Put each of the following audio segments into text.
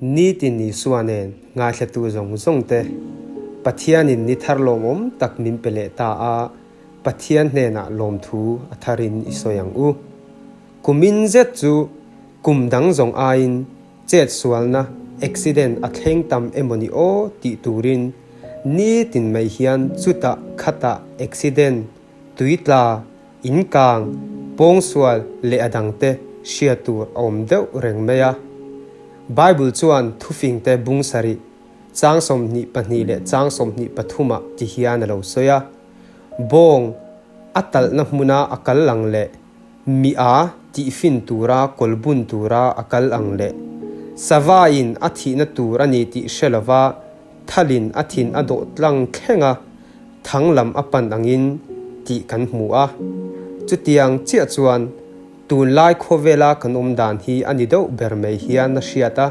Nitin Isua nen ngaithlatu zawng zawng te Pathianin ni thar lawmawm tak min pe leh ta a, Pathian hnenah lawmthu a tharin i sawi ang u. Kumin zet chu kum dang zawng aiin chet sualna, accident, a thleng tam emawni aw tih turin nitin mai hian chutah khatah accident, tuitla, inkang, pawngsual leh a dangte hriat tur a awm deuh reng mai a. Bible chuan thufingte bung sarih, chang 22 leh chang 23ah ti hian a lo sawi a, Bawng a talhna hmuna a kal ang leh mi a tihfin tura kawl bun tura a kal ang leh savain a thihna tur a ni tih hre lova thalin a thin a dawh tlang thleng a, thang lam a pan angin tih kan hmu a. Chutiang chiah chuan tunlai khawvela kan awm dan hi a ni deuh ber mai hian a hriat a.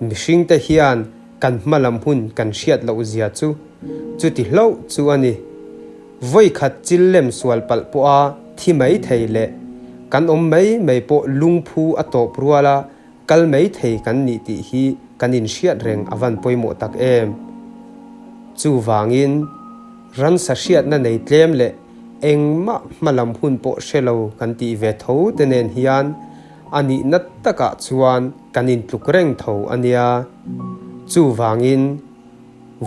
Mihringte hian kan hma lam hun kan hriat loh zia chu chuti hlauh chu a ni. Vawi khat chil lem sual palh pawha thi mai thei leh kan awm mai mai pawh lungphu a tawp ruala Kal mai thei kan nih tih hi kan inhriat reng a van pawimawh tak em? Chuvangin, ransa hriatna nei tlem leh engmah hmalam hun pawh hre lo kan tih ve tho te nen hian a nihna takah chuan kan intluk reng tho a nia. Chuvangin,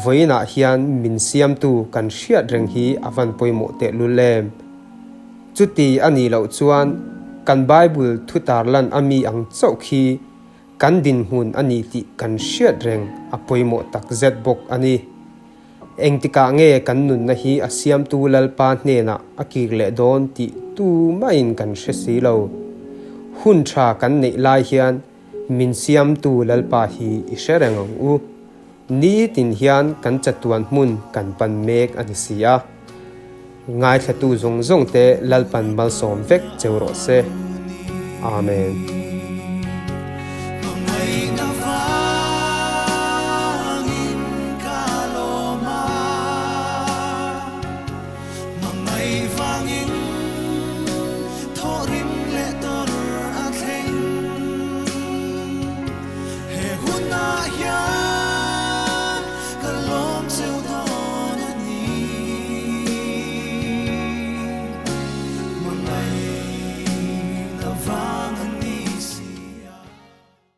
vawiinah hian min siamtu kan hriat reng hi a van pawimawh tehlul em? Chuti a nih loh chuan kan Bible thu tarlan a mi ang chauh khi kan dinhmun a ni tih kan hriat reng a pawimawh tak zet bawk a ni. Engtikah nge kan nunna hi a siamtu Lalpa hnenah a kir leh dawn tih tumahin kan hre si lo. Hun tha kan neih lai hian min siamtu Lalpa hi i hre reng ang u. Nitin hian kan chatuan hmun kan pan mek a ni si a. Ngaithlatu zawng zawng te Lalpan malsawm vek cheu rawh se. Amen.